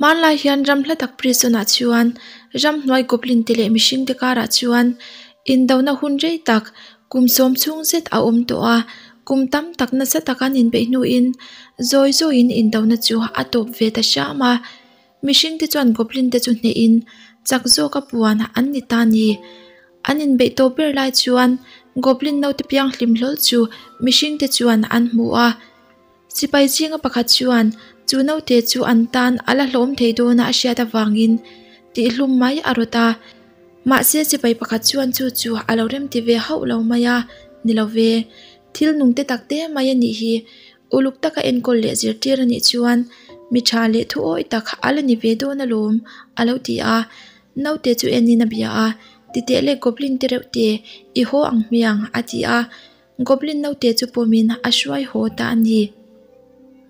Hmanlai hian ram hla tak prison ah chuan ramhnuai goblin te leh mihring te karah chuan indona hun rei tak kum sawm chhung zet a awm tawh a kum tam tak nasa tak an inbeih hnuin zawi zawiin indona chu a tawp ve ta hram a mihring te chuan goblin te chu hnehin chak zawk a puan an ni ta a ni an inbeih tawp ber lai chuan goblin naute piang hlim hlawl chu mihring te chuan an hmu a. Sipai zinga pakhat chuan chu naute chu an tan a la hlawm thei dawn a a hriat avangin tihhlum mai a rawt a. Mahse sipai pakhat chuan chu chu a lo remti ve hauh lo mai a, ni lo ve. Thil nung te tak te mai a nih hi. Uluk taka enkawl leh zirtir a nih chuan mi tha leh thu awi tak a la ni ve dawn alawm a lo ti a. Naute chu enin a bia a, titeh leh goblin te reuh te i haw ang hmiang a ti a. Goblin naute chu pawmin a hruai haw ta a ni.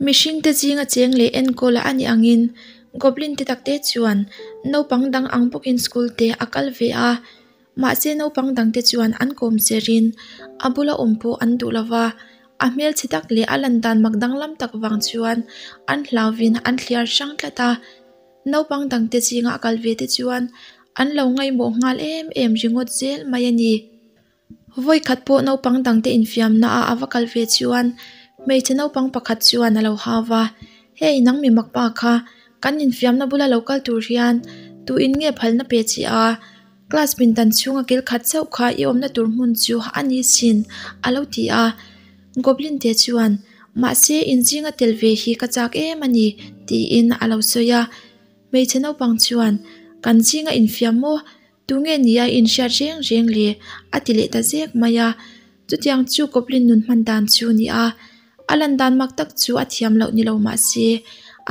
Mihringte zinga cheng leh enkawl a nih angin Goblin te takte chuan naupang dang ang bawkin school te a kal ve a, mahse naupang dangte chuan an kawm cherin a bula awm pawh an duh lova, a hmelchhe tak leh a lan dan mak danglam tak vang chuan an hlauvin an thliar hrang tlat a. Naupang dangte zinga a kal ve te chuan an lo ngaihmawh nghal em em ringawt zel mai a ni. Vawikhat pawh naupang dangte infiamna a ava kal ve chuan hmeichhe naupang pakhat chuan a lo hau va, Hei nang mi makpa kha, kan infiamna bula lo kal tur hian tu in nge phalna pe che a? Class pindan chhunga kil khat chauh kha i awmna tur hmun chu a ni sin a lo ti a. Goblin te chuan, Mahse inzinga tel ve hi ka chak em a ni tiin a lo sawi a. Hmeichhe naupang chuan, Kan zinga infiam maw? Tunge ni a inhriat reng reng le? a ti leh ta zek mai a. Chutiang chu Goblin nun hman dan chu ni a. A lan dan mak tak chu a thiam loh ni lo mah se,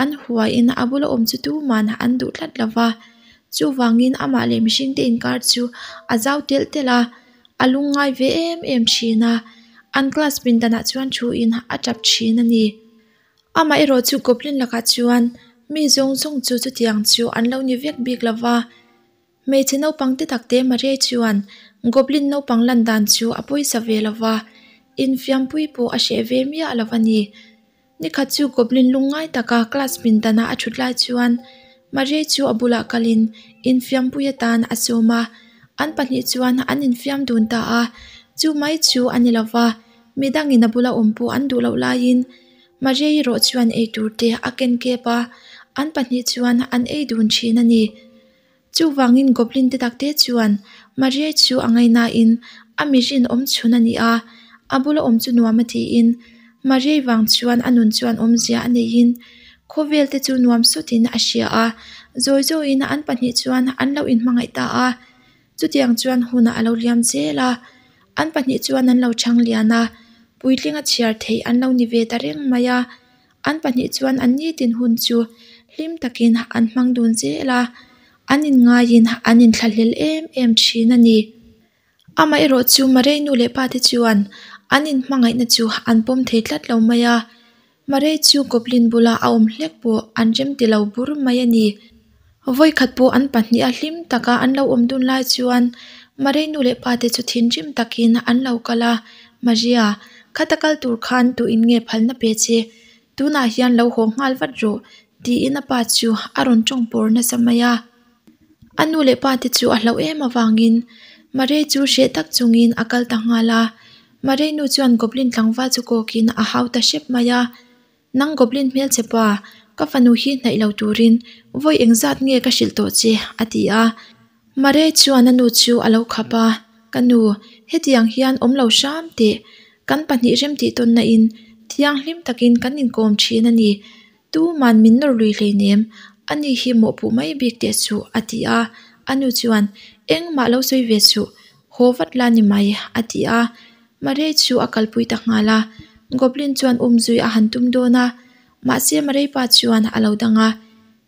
an huaiin a bula awm chu tuman an duh tlat lo va. Chuvangin amah leh mihringte inkar chu a zau telh telh a, a lungngai ve em em thin a. An class pindanah chuan thuin a tap thin a ni. Amaherawh chu Goblin lakah chuan mi zawng zawng chu chutiang chu an lo ni vek bik lo va. Hmeichhe naupang te tak te Maria chuan Goblin naupang lan dan chu a pawisa ve lo va, infiampui pawh a hreh ve miah lo a ni. Nikhat chu Goblin lungngai taka class pindana a thut lai chuan Maria chu a bulah kalin infiampui atan a sawm a, an pahnih chuan an infiam dun ta a, chu mai chu a ni lo va, midangin a bula awm pawh an duh loh laiin Maria erawh chuan eitur te a ken kep a, an pahnih chuan an ei dun thin a ni. Chuvangin Goblin te takte chuan Maria chu a ngaihnain a mirin awm chhun a ni a, a bula awm chu nuam a tiin Maria vang chuan a nun chuan awmzia a neihin khawvel te chu nuam sawtin a hria a, zawi zawiin an pahnih chuan an lo inhmangaih ta a. Chutiang chuan hunah a lo liam zel a, an pahnih chuan an lo chhang lian a, puitlinga chhiar theih an lo ni ve ta reng mai a. An pahnih chuan an nitin hun chu hlim takin an hmang dun zel a, an inngaiin an inthlahlel em em thin a ni. Amaherawh chu Marei nu leh pate chuan an inhmangaihna chu an pawm thei tlat lo mai a, Marei chu Goblin bula a awm hlek pawh an rem ti lo bur mai a ni. Vawikhat pawh an pahnih a hlim taka an lo awm dun lai chuan Marei nu leh pate chu thinrim takin an lo kal a, Maria, khata kal tur khan tuin nge phalna pe che? Tunah hian lo haw nghal vat rawh, tiin a pa chu a rawn tawng pawr nasa mai a. A nu leh pate chu a hlauh em avangin Marei chu hreh tak chungin a kal ta nghal a. Marei nu chuan Goblin tlangval chu kawkin a hau ta hrep mai a. Nang Goblin hmelchhe pa, ka fanu hi hnaih lo turin vawi engzat nge ka hrilh tawh che? a ti a. Marei chuan a nu chu a lo khap a, Ka nu, hetiang hian awm lo hram teh. Kan pahnih rem tih tawnna in thianghlim takin kan inkawm thin a ni. Tuman min nawr lui hleinem, ani hi mawhpuh mai bik teh suh, a ti a. A nu chuan, Engmah lo sawi ve suh, haw vat la ni mai, a ti a. Marei chu a kalpui ta nghal a, Goblin chuan umzui a han tum dawn a, mahse Marei pa chuan a lo dang a,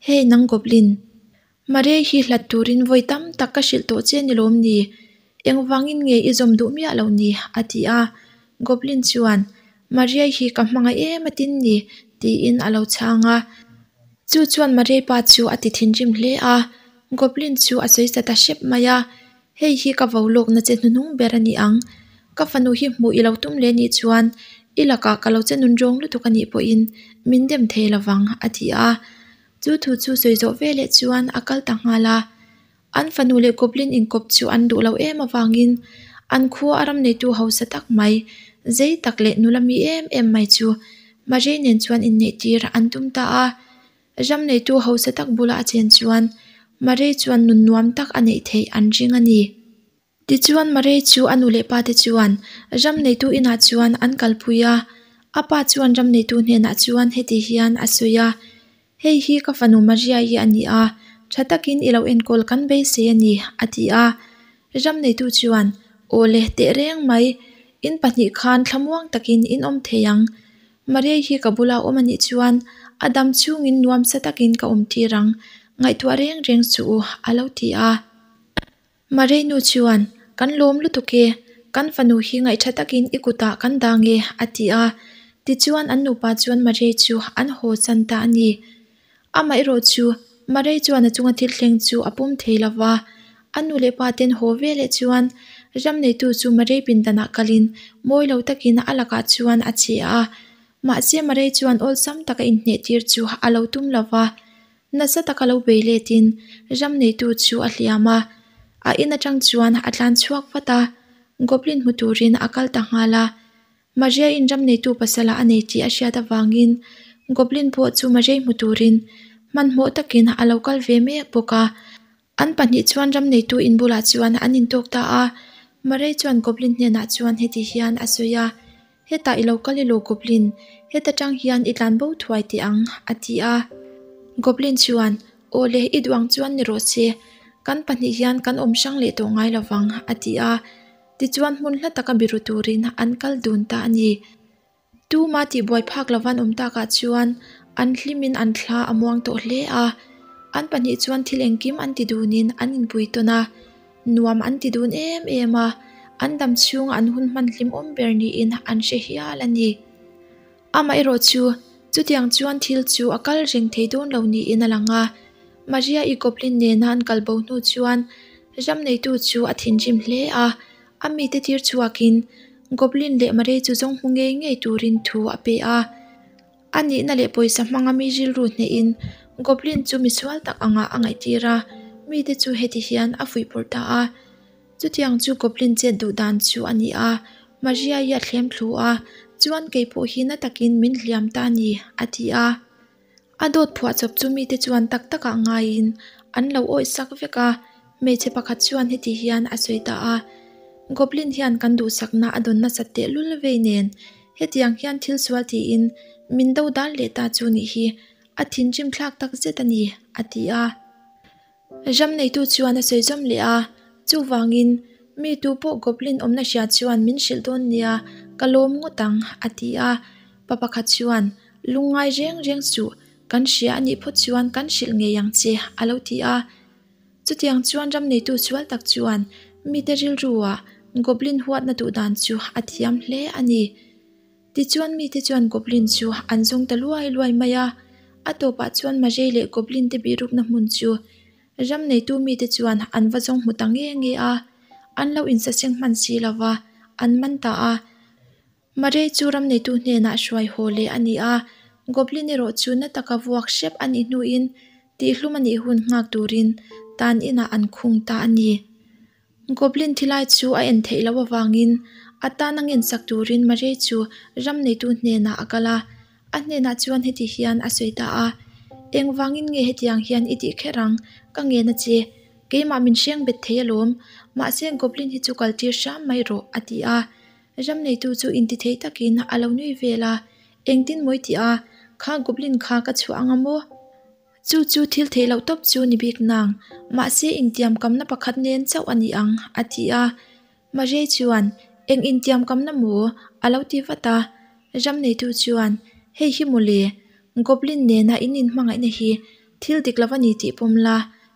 Hey nang Goblin, Marei hi hlat turin vawi tam tak ka hrilh tawh che ni lawm ni? Engvangin nge i zawm duh miah lo ni? a ti a. Goblin chuan, Marei hi ka hmangaih em atin ni, tiin a lo chhang a. Chu chuan Marei pa chu a ti thinrim hle a, Goblin chu a sawi sa ta hrep mai a. Hei hi ka vo lawkna che hnuhnung ber a ni ang. Ka fanu hi hmuh i lo tum leh nih chuan i lakah ka lo che nun rawng lutuk a nih pawhin min dem thei lovang, a ti a. Chu thu chu sawi zawh veleh chuan a kal ta nghal a. An fanu leh Goblin inkawp chu an duh lo em avangin an khua a ram neitu hausa tak mai, zei tak leh nula mi em em mai chu Marie nen chuan inneih tir an tum ta a. Ram neitu hausa tak bula a chen chuan Marie chuan nun nuam tak a neih theih an ring a ni. Tichuan Marie chu a nu leh pa te chuan ram neitu inah chuan an kalpui a. A pa chuan ram neitu hnenah chuan heti hian a sawi a, Hei hi ka fanu Maria-i a ni a, tha takin i lo enkawl kan beisei a ni, a ti a. Ram neitu chuan, Aw le, tehreng mai, in pahnih khan thlamuang takin in awm thei ang. Maria-i hi ka bula awm a nih chuan a dam chhungin nuamsa takin ka awm tir ang, ngaihtuah reng reng suh u, a lo ti a. Marei nu chuan, Kan lawm lutuk e, kan fanu hi ngaihṭha takin i kutah kan dang e, a ti a. Tichuan an nupa chuan Marei chu an haw chan ta a ni. Amaherawh chu, Marei chuan a chunga thil thleng chu a pawm thei lo va. A nu leh pa ten haw veleh chuan ram neitu chu Marei pindanah kalin mawi lo takin a lakah chuan a che a. Mahse Marei chuan awlsam taka inhneh tir chu a lo tum lo va. Nasa taka lo bei letin ram neitu chu a hliam a, a in atang chuan a tlan chhuak vat a, Goblin hmu turin a kal ta nghal a. Maria-in ram neitu pasala a nei tih a hriat avangin Goblin pawh chu Maria hmu turin hmanhmawh takin a lo kal ve mek bawk a. An pahnih chuan ram neitu in bulah chuan an intawk ta a, Murray chuan Goblin hnenah chuan heti hian a sawi a, Hetah i lo kal ilo Goblin, heta tang hian i tlan bo thuai teh ang, a ti a. Goblin chuan, Aw le, i duh ang chuan ni rawh se, kan pahnih hian kan awm hrang leh tawh ngai lovang, a ti a. Tichuan hmun hla taka biru turin an kal dun ta a ni. Tuma tihbuai phak lo van awm takah chuan an hlimin an thla a muang tawh hle a, an pahnih chuan thil engkim an ti dunin an inpui tawn a, nuam an ti dun em em a, an dam chhunga an hun hman hlimawm ber niin an hre hial a ni. Amaherawh chu, chutiang chuan thil chu a kal reng thei dawn lo niin a lang a, Maria-i Goblin nena an kalbo hnu chuan ram neitu chu a thinrim hle a, A mite tir chhuakin Goblin leh Murray chu zawng hmu ngei ngei turin thu a pe a. A nihna leh pawisa hmanga mi rilru hnehin Goblin chu misual tak angah a ngaihtir a, mite chu heti hian a fuihpawrh ta a. Chutiang chu Goblin chet duh dan chu a ni a, Maria-i a thlem thlu a, chuan kei pawh hi na takin min hliam ta a ni, a ti a. A dawt phuah chawp chu mite chuan tak takah ngaiin an lo awih sak vek a, hmeichhe pakhat chuan heti hian a sawi ta a, Goblin hian kan duhsakna a dawn nasat tehlul vei nen hetiang hian thil sual tiin min do dal leh ta chu nih hi a thinrim thlak tak zet a ni, a ti a. Ram neitu chuan a sawi zawm leh a, chuvangin mi tu pawh Goblin awmna hria chuan min hrilh dawn nia, ka lawm ngawt ang, a ti a. Pa pakhat chuan, Lungngai reng reng suh, kan hria a nih phawt chuan kan hrilh ngei ang che, a lo ti a. Chutiang chuan ram neitu sual tak chuan mite rilruah Goblin huatna duh dan chu a thiam hle a ni. Tichuan mite chuan Goblin chu an zawng ta luai luai mai a, a tawpah chuan Marei leh Goblin te bihrukna hmun chu ram neitu mite chuan an va zawng hmu ta nge nge a, an lo insaseng hman si lo va, an man ta a. Marei chu ram neitu hnenah hruai haw leh a ni a, Goblin erawh chu na taka vuak hrep a nih hnuin tihhlum a nih hun nghak turin tan inah an khung ta a ni. Goblin thilai chu a en theih loh avangin a tan a ngensak turin Murray chu ram neitu hnenah a kal a, a hnenah chuan heti hian a sawi ta a, Engvangin nge hetiang hian i tih kher ang, ka ngen a che, keimah min hreng bet thei alawm, mahse Goblin hi chu kal tir hram mai rawh, a ti a. Ram neitu chu intithei takin a lo nui vel a, Engtin mawi tih a, kha Goblin kha ka chhuah anga maw? Chu chu thil theih loh tawp chu ni bik nang, mahse intiamkamna pakhat nen chauh a ni ang, a ti a. Maria chuan, Eng intiamkamna maw? a lo ti vat a. Ram neitu chuan, Hei hi mawle, Goblin nena in inhmangaihna hi thil dik lo a ni tih pawm la,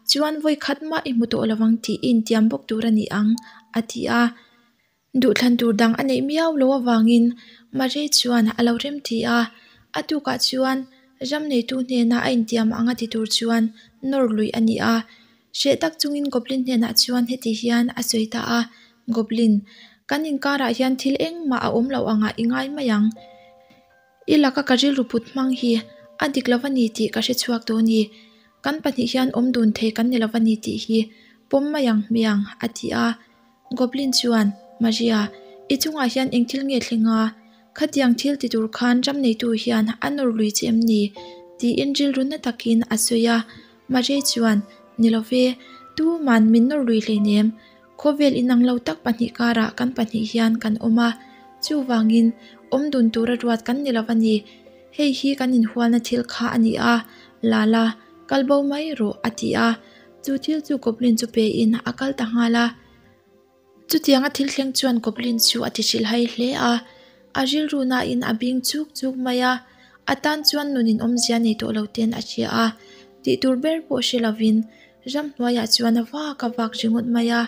chuan vawi khat mah i hmu tawh lo ang tih i intiam bawk tur a ni ang, a ti a. Duhthlan tur dang a neih miau lo avangin Marie chuan a lo rem ti a, a tukah chuan ram neitu hnena a intiam ang a ti tur chuan nawr luih a ni a. Hreh tak chungin Goblin hnenah chuan heti hian a sawi ta a, Goblin, kan inkarah hian thil engmah a awm loh angah i ngai mai ang. I laka ka rilru put hmang hi A dik lo a ni tih ka hre chhuak tawh a ni. Kan pahnih hian awm dun thei kan ni lo a ni tih hi pawm mai ang hmiang, a ti a. Goblin chuan, Maria, i chungah hian eng thil nge thleng a? Khatiang thil ti tur khan ram neitu hian a nawr lui che em ni? tiin rilru na takin a sawi a. Maria chuan, Ni lo ve, tuman min nawr lui hleinem. Khawvel inang lo tak pahnih karah kan pahnih hian kan awm a, chuvangin awm dun tura ruat kan ni lo a ni. Hei hi kan inhualna thil kha a ni a, Lala, kal bo mai rawh, a ti a. Chu thil chu Goblin chu pein a kal ta nghal a. Chutianga thil thleng chuan Goblin chu a ti hrilhhai hle a, a rilru nain a bing chuk chuk mai a, a tan chuan nun inawmzia nei tawh lo ten a hria a, tih tur ber pawh hre lovin ramhnuaiah chuan a vak a vak ringawt mai a.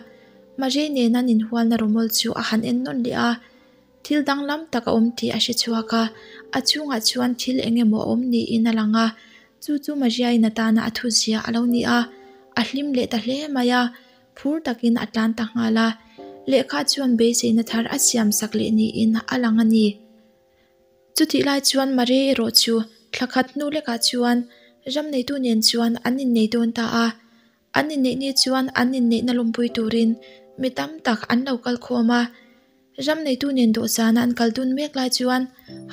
Marie nena an inhualna rawmawl chu a han en nawn leh a, Thil danglam tak a awm tih a hre chhuak a, a chhungah chuan thil eng emaw a awm niin a lang a, chu chu Maria-in atana a thuzia a lo ni a, a hlim leh ta hle mai a, phur takin a tlan ta nghal a, lehkha chuan beiseina thar a siam sak leh niin a lang a ni. Chutih lai chuan Maria erawh chu thla khat hnu lekah chuan ram neitu nen chuan an innei dawn ta a, An inneih ni chuan an inneihna lawmpui turin mi tam tak an lo kal khawm a. Ram neitu nen dawhsana an kal dun mek lai chuan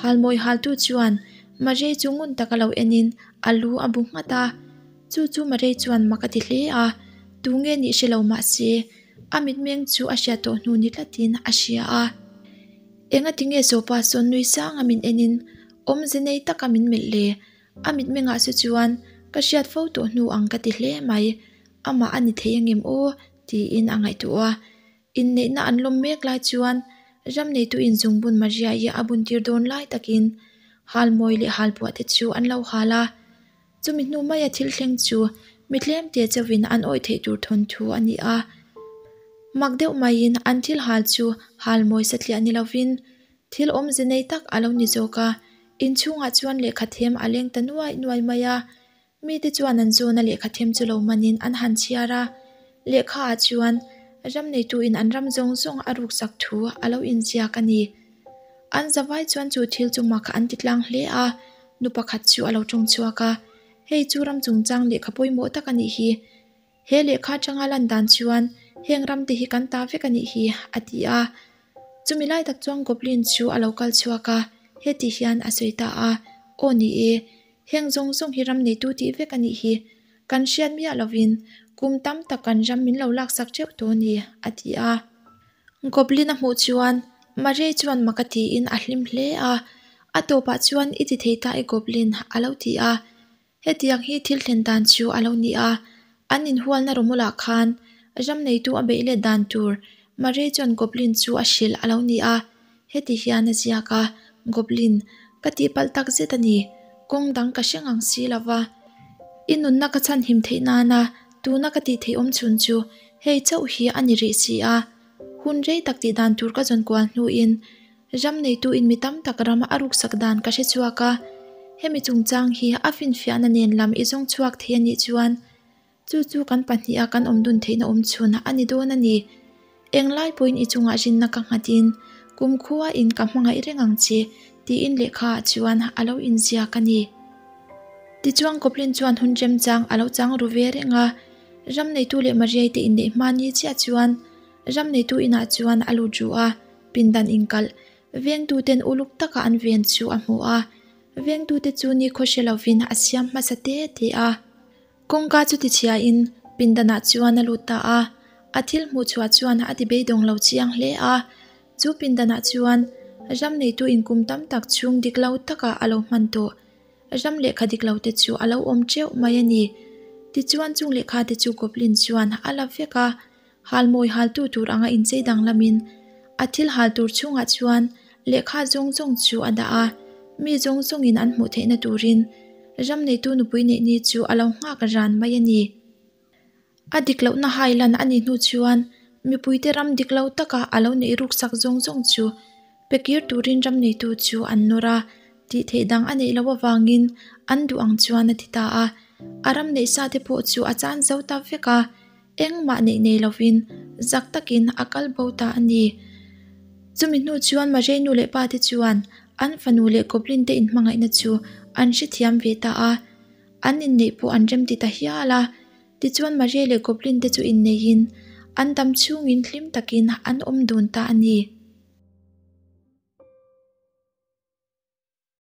halmawi haltu chuan Marei chu ngun taka lo enin a lu a bu nghat a. Chu chu Marei chuan mak a ti hle a, tunge nih hre lo mah se a mitmeng chu a hriat tawh hnu ni tlatin a hria a. Engatinge Sawpa sawn nui sanga min enin awmze nei taka min melh le? A mitmengah chu chuan ka hriat fo tawh hnu ang ka ti hle mai, amah a ni thei angem aw tiin a ngaihtuah a. Inneihna an lawm mek lai chuan ram neitu in zungbun Maria-i a buntir dawn lai takin halmawi leh halpuah te chu an lo hal a. Chumi hnu maia thil thleng chu mi tlemte chauhin an awih theih tur thawnthu a ni a. Mak deuh maiin an thil hal chu halmawi satliah ni lovin Thil awmze nei tak a lo ni zawk a, inchhungah chuan lehkha them a leng ta nuai nuai mai a. Mite chuan an zawna lehkha them chu lo manin an han chhiar a, lehkha ah chuan ram neituin an ram zawng zawng a ruksak thu a lo inziak a ni. An zavai chuan chu thil chu mak an ti tlang hle a, nu pakhat chu a lo tawng chhuak a, Hei chu ram chungchang lehkha pawimawh tak a nih hi. He lehkha atanga lan dan chuan heng ramte hi kan ta vek a nih hi, a ti a. Chumi lai tak chuan Goblin chu a lo kal chhuak a, heti hian a sawi ta a, Aw ni e, heng zawng zawng hi ram neitu tih vek a nih hi. Kan hriat miah lovin kum tam tak kan ram min lo laksak teuh tawh a ni, a ti a. Goblin a hmuh chuan Marie chuan mak a tiin a hlim hle a, a tawpah chuan i ti thei ta e Goblin, a lo ti a. Hetiang hi thil thlen dan chu a lo ni a, an inhualna rawmawlah khan ram neitu a beih let dan tur Marie chuan Goblin chu a hrilh a lo ni a, heti hian a ziak a, Goblin, ka tihpalh tak zet a ni, kawng dang ka hre ngang si lo va, i nunna ka chhanhim theih nana tuna ka tih theih awm chhun chu hei chauh hi a ni rih si a, hun rei tak tih dan tur ka zawn kual hnuin Ram neituin mi tam tak ram a ruksak dan ka hre chhuak a, hemi chungchang hi a finfiahna nen lam i zawng chhuak thei a nih chuan chu chu kan pahniha kan awm dun theihna awm chhun a ni dawn a ni. Englai pawhin i chungah rinna ka nghatin kumkhua in ka hmangaih reng ang che tiin lehkha ah chuan a lo inziak a ni. Tichuan Goblin chuan hun remchang a lo chang ru ve reng a, ram neitu leh Mariai te inneih hma ni chiah chuan ram neitu inah chuan a lut ru a. Pindan inkalh, vengtuten uluk taka an ven chu a hmu a, vengtute chu nikhaw hre lovin a siam hmasa te te a. Kawngka chu tichhiain pindanah chuan a lut ta a, a thil hmuh chhuah chuan a ti beidawng lo chiang hle a. Chu pindanah chuan ram neitu inkum tam tak chhung dik lo taka a lo hman tawh. Ram lehkha dik lo te chu a lo awm teuh mai a ni. Tichuan chung lehkha te chu Goblin chuan a la vek a, Halmawi haltu tur anga inchei danglamin a thil hal tur chhungah chuan lehkha zawng zawng chu a dah a, mi zawng zawngin an hmuh theihna turin ram neitu nupui neih ni chu a lo nghak ran mai a ni. A dik lohna hai lan a nih hnu chuan mipuite ram dik lo taka a lo neih ruksak zawng zawng chu pe kir turin ram neitu chu an nawr a, tih theih dang a neih loh avangin an duh ang chuan a ti ta a, a ram neih sa te pawh chu a chan zo ta vek a. Engmah neih nei lovin zak takin a kal bo ta a ni. Chumi hnu chuan Marei nu leh pa te chuan an fanu leh Goblin te inhmangaihna chu an hrethiam ve ta a. An inneih pawh an remti ta hial a. Tichuan Maria leh Goblin te chu inneihin an dam chhungin hlim takin an awm dun ta a ni.